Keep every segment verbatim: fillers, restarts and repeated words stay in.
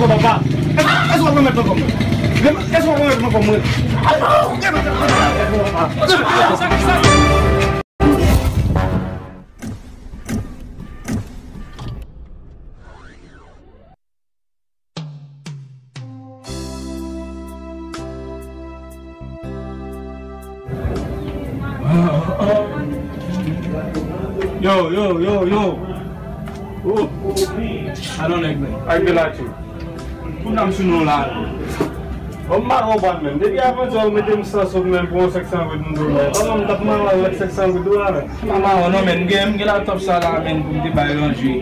Papa, èske w ap remèt mwen kòb mwen? Èske w ap remèt mwen kòb mwen? Yo, yo, yo, yo. Oh. Alò, nèg, men. Ak de la tou. Pou n ap sou nou la. Bon, m pa konprann, men. Depi avan, ou mete m san sou men pou yon sèk san goud m dwe. Kòman m t ap mare avèk sèk san goud ou la, men? M pa mare non, men. M gen, m gen laptòp sa la, men, pou m te bay ranje.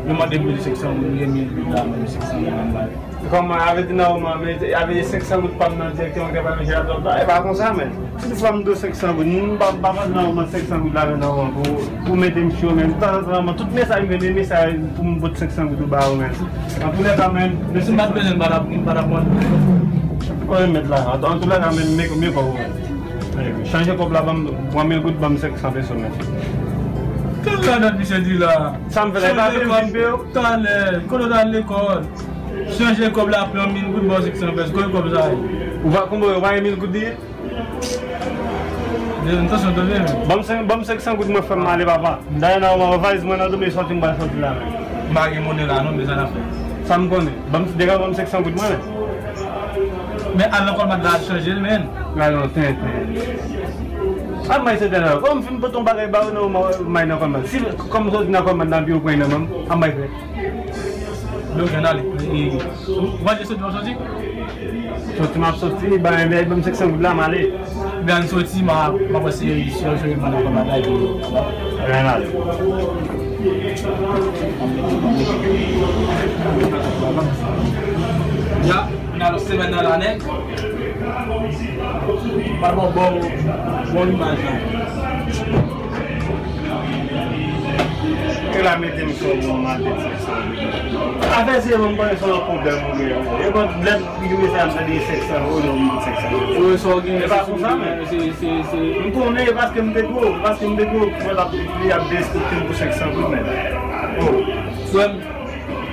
Yo mande m pou sèk san goud, m gen mil goud la, men, sèk san goud m bay. Kòman, avè di nan moman, men, avè di sèk san goud pa m nan direktèman ki te bay manje a, e pa konsa, men. Si toutfwa m dwe sèk san goud, m pa, m pa pran nan moman sèk san goud la, men, nan moman pou, pou mete m cho, men. Tanzantan, tout mesaj m gen, de mesaj pou m pot sèk san goud ou ba yo, men. Antoulèka, men, si m pa t bezwen, m pa t ap, m pa t ap mande. Kòman m met la? Antoulèka, men, men, men, kòb ou, men. Chanje kòb la, ban m, pran mil goud, ban m sèk san peso, men. Tande sa dat misye di la. Sa m fè la, e pa vle m fin peye w? Talè, kote w t al lekòl? Chanje kòb la, pran mil goud, ba w sèk san peso. Kote kòb sa ye? Ou pa konprann, ou pa gen mil goud li ye? Tansyon, tande, men. Ban m sèk, ban m sèk san goud, mwen fè m ale, papa. Dayè, nan valiz mwen nan do, men sòti m pral sòti la, men. M pa gen mone la, non, men sa n ap fè. Sa m konnen. Ban m, deja ban m sèk san goud mwen, men. Men al nan kòlmad la, al chanje l, men. Al nan tenten. Al may sèten la. Kòm m fin pote yon bagay ba ou, non, m may nan kòlmad. Si, kòm m sòti nan kòlmad la, epi ou pran nan men m, al may frè. Yo, gen ale. E, ou pa di sòti, w ap sòti? Sòti, m ap sòti, ba, enben, ban m sèk san goud la, m ale. Ebyen, ann sòti, m a, m a pase, si yo jwenn mwen nan kòmantè, epi, ann ale. Ya, ann ale semèn nan la nèt. Pa bon, bon, bon imaj la. Ke la mete m sou yon maten sèk san. Afè se mwen, mwen se yon pwoblèm ou gen. E bon, lè m gade mesaj, m tande sèk san, o non, m sèk san. Wi, sa w gen, e pa konsa, men. Se, se, se. M konnen, e paske m te gwo, paske m te gwo, mwen t ap, li ap derespekte m pou sèk san goud, men. O. Frè m,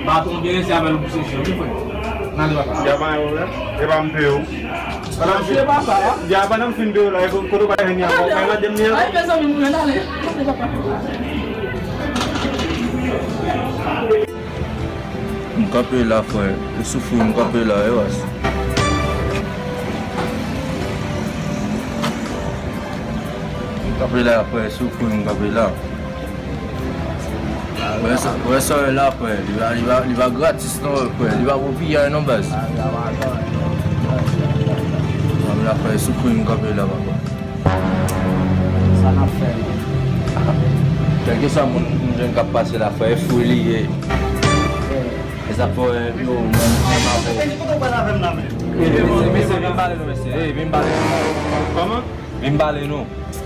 baton gen, se avè l ou pouse chen, wi, frè. N ale, papa. Y a pa yon pwoblèm. E pa m peye w. Pandan m fin, ya, pandan m fin peye w la, e kote w pa jwenn li ankò, w pa mande m li ankò. Ay, mezanmi, nou jwenn ale. M kanpe la, frè. Yo soufri, m kanpe la, yo as. M kanpe la, frè, soufri, m kanpe la. Wè sa, wè sa wè la, frè. Li va, li va, li va gratis non, frè. Li va pou piyay non, baz. Mwen la, frè, soufri m kanpe la, papa. Sa n ap fè, men? Kèlkeswa moun, moun jwenn k ap pase la, frè, e fou li ye. E sa fè, yo, mwen, mwen, mwen, mwen. Mesye, mesye, vin pale nou, mesye. Ey, vin pale nou. Kòman? Vin pale nou.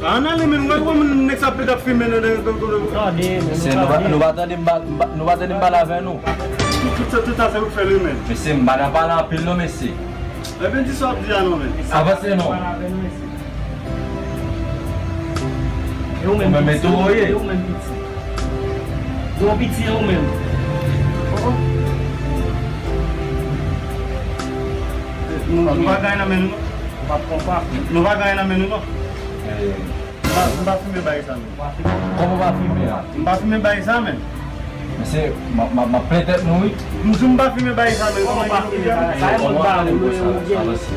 Ann ale, men, wè, wè, moun nèg sa pèt ap fimen nan, nan, nan, nan. Tande, men. Se nou pa, nou pa tande m pa, m pa, nou pa tande m pale avè nou. Tout, tout sa, tout sa, se ou k fè l, wi, men. Mesye, m pa nan pale anpil, non, mesye. Ebyen, di sa w ap di a, non, men. Avanse, non. E ou menm, piti, e ou menm, piti. Gwo piti, e ou menm. Oh, oh. Nou, nou pa gen nan men nou, non. Ou pa pran pa. Nou pa gen nan men nou, non. Eh. M pa, m pa fimen bagay sa, men. Kòman w pa fimen a? M pa fimen bagay sa, men. Mesye, m ap, m ap, m ap plen tèt nou, wi. M di w m pa fimen bagay sa, men. Kòman w pa fimen bagay sa? Sa e mwen ba ou, ou byen. Avanse.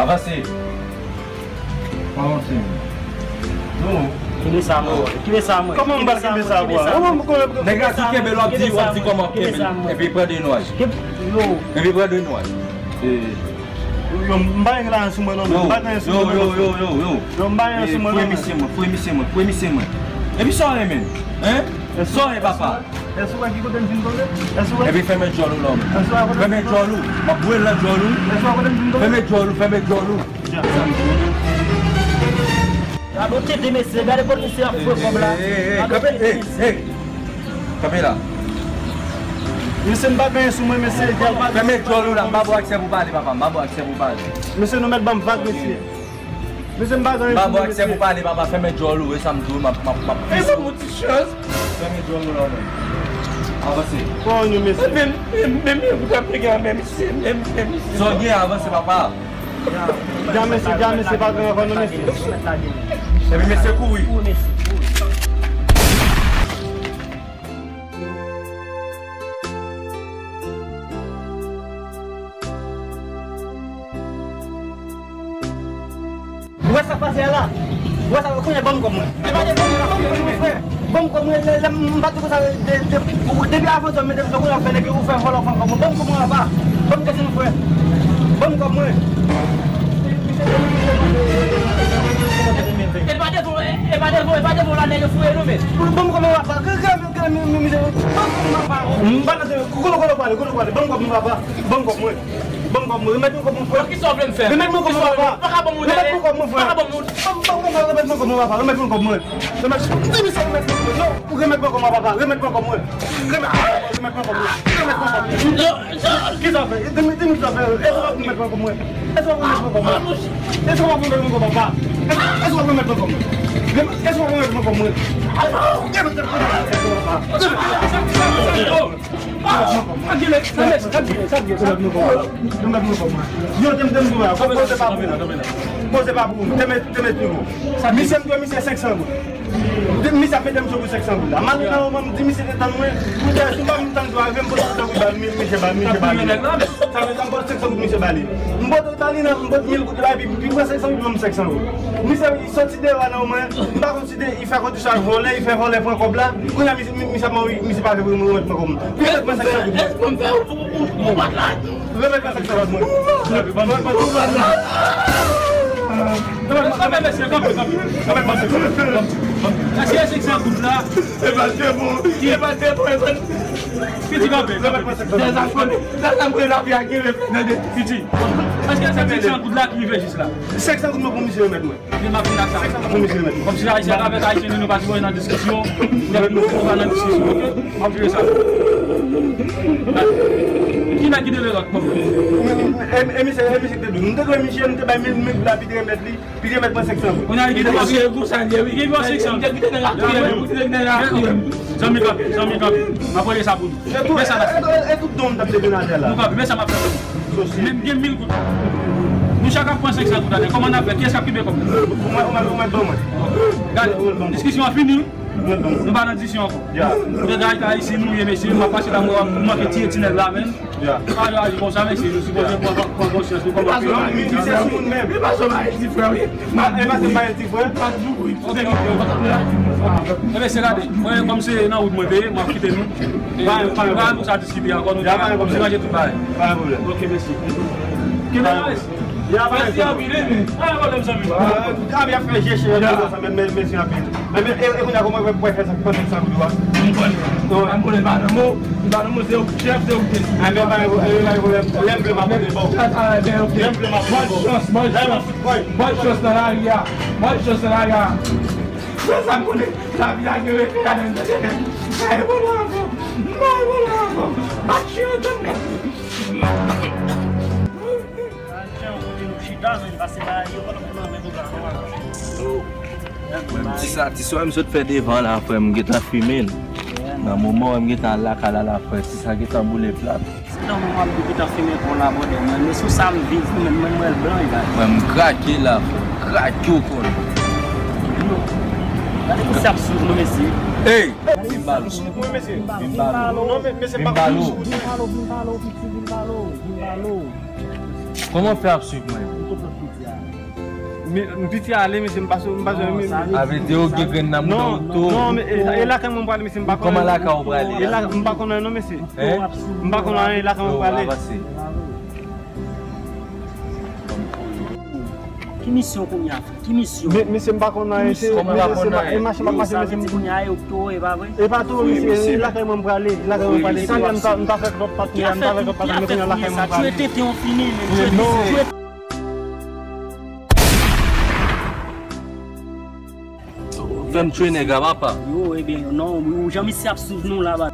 Avanse. Avanse. Non. Kile sa, mwen. Kile sa, mwen. Kòman m pa kile sa, bwa? Nèg la ki kenbe l, w ap di, w ap di kòman kenbe l. Epi pran de nwaj. Epi pran de nwaj. Eh. Yo, m pa gen lajan sou mwen non, men. M pa gen sou mwen non. Yo, yo, yo, yo, yo. Yo, m pa gen sou mwen non, men. Fouye misye mwen, fouye misye mwen, fouye misye mwen. Epi sa w ye menm? Hein? Sa w ye, papa? Èske w wè ki kote m fin tonbe? Èske w wè? Epi fèmen djòl ou la, ou menm. Èske w wè kote m fin tonbe? Fèmen djòl ou. M ap boule nan djòl ou. Èske w wè kote m fin tonbe? Fèmen djòl ou, fèmen djòl ou. Gade tete mesye, gade kot misye ap fouye kòb la. Gade tete mesye. Kanpe la. Mesye, m pa gen anyen sou mwen, mesye. Fèmen djòl ou la, m pa ba w aksè pou pale, papa. M pa ba w aksè pou pale. Mesye, nou mèt ban m vag, mesye. Mesye, m pa gen anyen sou mwen, mesye. M pa ba w aksè pou pale, papa. Fèmen djòl ou, e sa m di w, m ap, m ap, m ap pise w. E ban m yon ti chans. Fèmen djòl ou la, ou menm. Avanse. Bon, nou, mesye. Men, men, men, men, ou t ap pege a, men, mesye, men, men, mesye. Sa w gen, avanse, papa. Dja, mesye, dja, mesye, pa gen ankò, non, mesye. Epi mesye kouri. Ou wè sa k pase a la? Ou wè sa, kounye a ban m kòb mwen. E pa de pwoblèm, ban m kòb mwen, frè. Ban m kòb mwen, lè, lè m pa di konsa, de, de, depi avan sa, mete m sou kounye a, fè nèg yo, ou fè vòlò, ou fè kòb mwen. Ban m kòb mwen, papa. Ban m kòb mwen, frè. Ban m kòb mwen. E pa devan, e pa devan, e pa devan la nèg yo fouye nou, men. Ban m kòb mwen, papa. Gade, gade, gade, men, men, men, ban m kòb mwen, papa. M pa nan, kote, kote w prale, kote w prale. Ban m kòb mwen, papa. Ban m kòb mwen. Ban m kòb mwen, remèt mwen kòb mwen, frè. Kisa w vle m fè? Remèt mwen kòb mwen, papa. Remèt mwen kòb mwen, frè. Ban m kòb mwen, remèt mwen kòb mwen, papa. Remèt mwen kòb mwen. Remèt, di misye remèt mwen kòb mwen. Non, ou remèt mwen kòb mwen, papa. Remèt mwen kòb mwen. Remèt, remèt mwen kòb mwen. Remèt mwen kòb mwen. Kisa w fè? Di m, di m kisa w fè. Èske w ap remèt mwen kòb mwen? Èske w ap remèt mwen kòb mwen? Èske w ap remèt mwen kòb, papa? Èske w ap remèt mwen kòb mwen? Èske w ap remèt mwen kòb mwen? Remèt mwen kòb mwen, papa. Remèt mwen kòb mwen. Sa k gen la, sa k gen la, sa k gen la. Remèt mwen kòb mwen. Yo, te m, te m di w la, koze pa pou ou. Koze pa pou ou. Te m, te m esplike w. Misye, m dwe misye senk san goud. Misye ap mete m sou senk san goud la. M ale nan yon moun, m di misye te tann mwen. M di, si m pa vin tann jou a rive, m pote senk san goud ba li, misye ba, misye ba li. Sa vle di m pote senk san goud, misye ba li. M pote ba li nan, m pote mil goud la, epi li pran senk san goud, ban m senk san goud. Misye soti deyò a nan yon moun, m pa konn si te, li fè kondisyon ak vòlè, li fè vòlè pran kòb la. Kounye a, misye, misye ap mande, misye pa vle remèt mwen kòb mwen. Li remèt mwen senk san goud mwen. Remèt mwen senk san goud mwen. Kanpe, mesye, kanpe, kanpe. Èske senk san goud la? E pa te bon, e pa te bon, e pa te bon. Piti, kanpe, kanpe. Dèzafone, dèzafone, lavi a gen reflè nan de piti. Èske se senk san goud la ki rive jis la? Senk san goud mwen pou misye remèt mwen. Li m ap vin ak sa. Senk san goud pou misye remèt mwen. Kòmsi Ayisyen avèk Ayisyen, nou, nou pa tro nan diskisyon. Nou pa nan diskisyon, oke? M ap jere sa. Ki nèg ki dwe lòt kòb? E, e misye, e misye ki te dwe. M te dwe misye, m te bay mil, mil goud la, pi te remèt li, pi te remèt mwen senk san goud. Kounye a, li gen senk san goud. Zanmi, kanpe, zanmi, kanpe. M ap voye sa pou nou. Men sa n ap fè. E, e, e tout don m t ap te done atè la. Nou kanpe, men sa m ap fè pou nou. Men m gen mil goud. Nou chak ap pran senk san goud atè. Kòman n ap fè? Kiyès k ap kenbe kòb? Ou mèt, ou mèt, ou mèt ban mwen. Gade, diskisyon an fini. Nou pa nan diskisyon ankò. Pou de gay ka isi nou ye, mesye, m ap pase la, mwen manke tiye ti nèg la, men. Pa aji konsa, mesye, nou sipoze pran, pran konsyans nou kòman ke. Misye sou moun menm. E pa sou Ayiti, frè, wi. E pa se Ayiti, frè. Ebyen, se gade, mwen, kòm se nan wout mwen te ye, m ap kite nou. E pa, pa, pa nou sa diskite ankò, nou te ranje tout bagay. Pa gen pwoblèm. Ok, mèsi. Kenbe la, mèsi. Mèsi anpil, wi. Pa gen pwoblèm, zanmi. Gaby ap fè je chè, men, mèsi anpil. Men, men, e, e kounye a, kòman w wè fè sa, fè sa pou yo a? M konnen. M konnen, pa nan mo, pa nan mo, se ou chèf, se ou ki deside. Lè m vle, m ap pote ba w. Lè m vle, m ap pote ba w. Bòn chans, bòn chans. Bòn chans nan lari a. Bòn chans nan lari a. Frè, sa m konnen, lavi a gen reflè ladan l, tande. M pa evolye ankò. M pa evolye ankò. M pa tchwe ankò. Frè m, ti sa, ti sa m sot fè devan la, frè m, m gentan fimen l. Nan moman w wè m gentan al lakay la, la, frè, ti sa gentan boule plat. Se nan moman m te gentan fimen pon la, brother, mwen. Men sou sa m viv, mwen, mwen, mwen, blan, e bay. Mwen, m krake la, frè. M krake, w konnen. Gade misye ap swiv nou, mesye. Ey! Vin ba l. Vin ba l. Vin ba l. Vin ba l. Kòman w fè ap swiv mwen? Mi, m piti ale, mesye, m pa sou, m pa sou, mi, sa vle di ou gen grenn nan mouda w tou. Non, men, e, e lakay mwen m prale, mesye, m pa konnen. Kòman lakay ou prale? E la, m pa konnen non, mesye. Hein? M pa konnen, e lakay mwen m prale. Yo, avanse. Ki misyon kounye a, frè? Ki misyon? Men, mesye, m pa konnen, se, mesye, se pa, e mache m ap mache, mesye. Sa vle di kounye a, e ou ki towe, e pa vre? E pa towe, mesye, e lakay mwen m prale, e lakay mwen m prale. Talè m ta, m ta fè lòt patnè, m ta fè lòt patnè, men kounye a lakay mwen m prale. Tchwe tenten w fini, men tchwe tenten. Fè m tchwe nèg la, papa. Yo, ebyen, non, ou jan misye ap swiv nou la, ba.